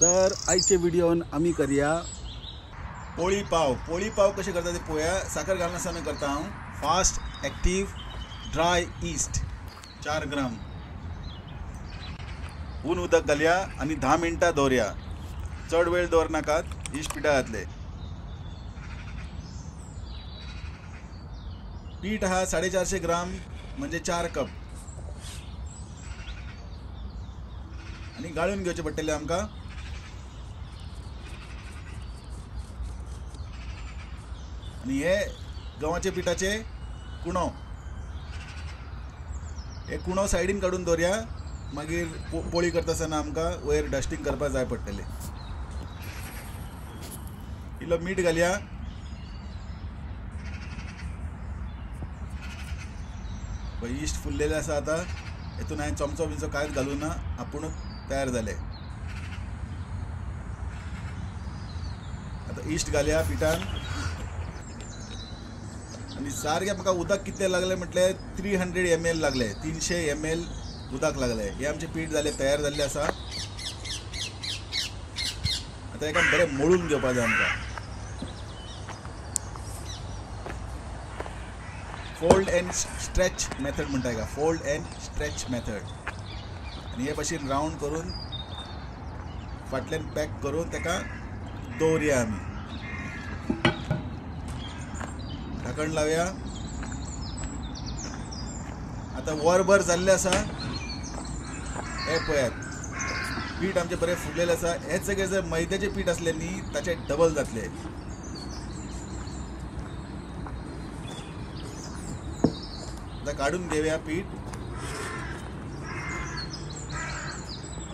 तर आयचे व्हिडिओन आमी करया पोळी पाव। पोळी पाव कशें करता ते पळोवया। साकर घालनासतना करता हांव। Fast active dry yeast 4 gram ऊन उदक घालया आनी 10 मिनटां दवरया। चड वेळ दवरनाकात, इश्ट पिठा जातले। पीठ हा 450 ग्राम म्हणजे 4 कप आनी गाळून घेवचें पडटलें आमकां। आनी हे गंवाच्या पिठाचे कुणो, हे कुणो सायडीन काडून दवरया, मागीर पोळी करता आसतना आमकां वयर डस्टींग करपाक जाय पडटलें। इल्लो मीठ घालया, इश्ट फुल्लेले आसा आतां। हेतून हांवें चमचो बिमचो कांयच घालूं ना, आपुणूच तयार जाले। आतां इश्ट घालया पिठान आनी सारकें म्हाका उदक कितलें लागलें म्हटल्यार 300 ml लागलें, 300 ml उदक लागलें। हें आमचें पीठ जालें, तयार जाल्लें आसा। आतां हेका बरें मळून घेवपाक जाय आमकां। फोल्ड एंड स्ट्रेच मेथड म्हणटा हेका, फोल्ड एंड स्ट्रेच मेथड। आनी हे भाशेन रावंड करून फाटल्यान पॅक करून ताका दवरया आमी। ढाकण लावया। आतां वरभर जाल्लें आसा। हें पळयात पीठ आमचें बरें फुगलेलें आसा। हेच सगळें जर मैद्याचें पीठ आसलें न्ही ताचें डबल जातलें। आतां काडून घेवया पीठ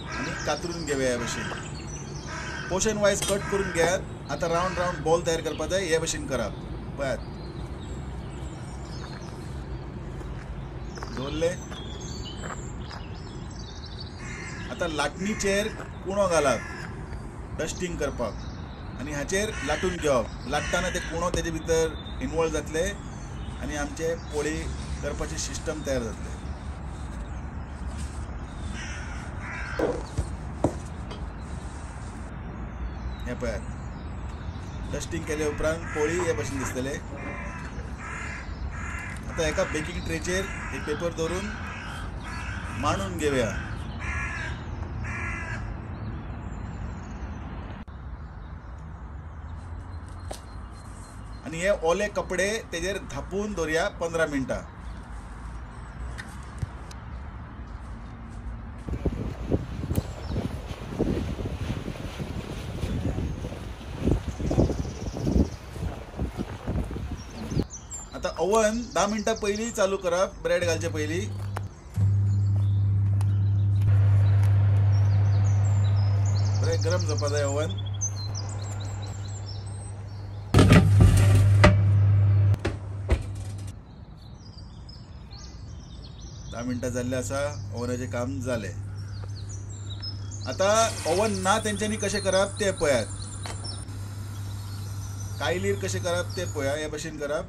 आनी कातरून घेवया ह्या भशेन। पोर्शन वायज कट करून घेयात। आतां रावंड रावंड बॉल तयार करपाक जाय, हे भशेन करप। पळयात दवरले। आतां लाटणीचेर कुणो घालप डस्टींग करपाक आनी हाचेर लाटून घेवप। लाटतना ते कुणो तेजे भितर इनवॉल्व जातले आनी आमचे पोळी करपाची सिस्टम तयार जातले। हें पळयात डस्टींग केले उपरांत पोळी हे भशेन दिसतले। आतां एका बेकिंग ट्रेचेर एक पेपर दवरून मांडून घेवया। आनी हे ओले कपडे तेजेर धापून दवरया 15 मिनटां। आतां ओवन 10 मिनटां पयलीं चालू करप, ब्रेड घालचे पयलीं। बरें गरम जावपा जाय ओवन। धा मिनटां जाल्लें आसा, ओवनाचें काम जालें। आतां ओवन ना तेंच्यांनी कशें करप तें पळयात। कायलीर कशें करप तें पळया, हे भशेन करप।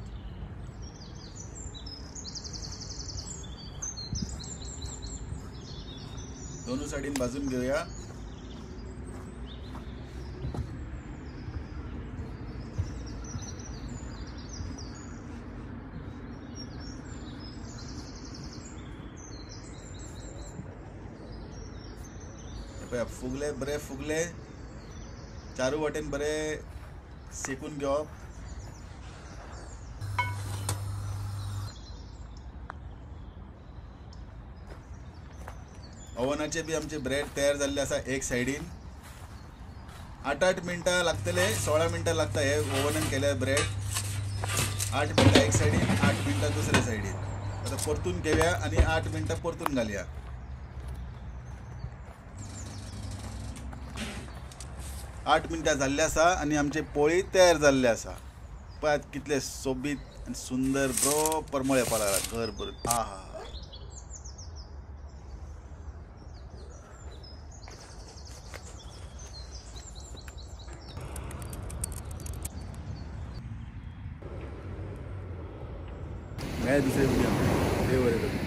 दोनू सायडीन भाजून घेवया। फुगले, बरे फुगले, चारू वाटेन बरे सेकून घेवप। ओवनाचे बी आमचे ब्रेड तयार जाल्ले आसा। एक सायडीन 8-8 मिनटां लागतले, 16 मिनटां लागता हे ओवनान केले ब्रेड। 8 मिनटां एक सायडीन, 8 मिनटां दुसरे सायडीन। आतां परतून घेवया आनी 8 मिनटां परतून घालया। आठ मिनटां जाल्ले आसा आनी आमचे पोळी तयार जाल्ले आसा। पळयात कितले सोबीत आनी सुंदर बरो परमळ येवपाक लागला घर भरून। आहा, मेळ्ळें दुसरे व्हिडियो। देव बरें करूं।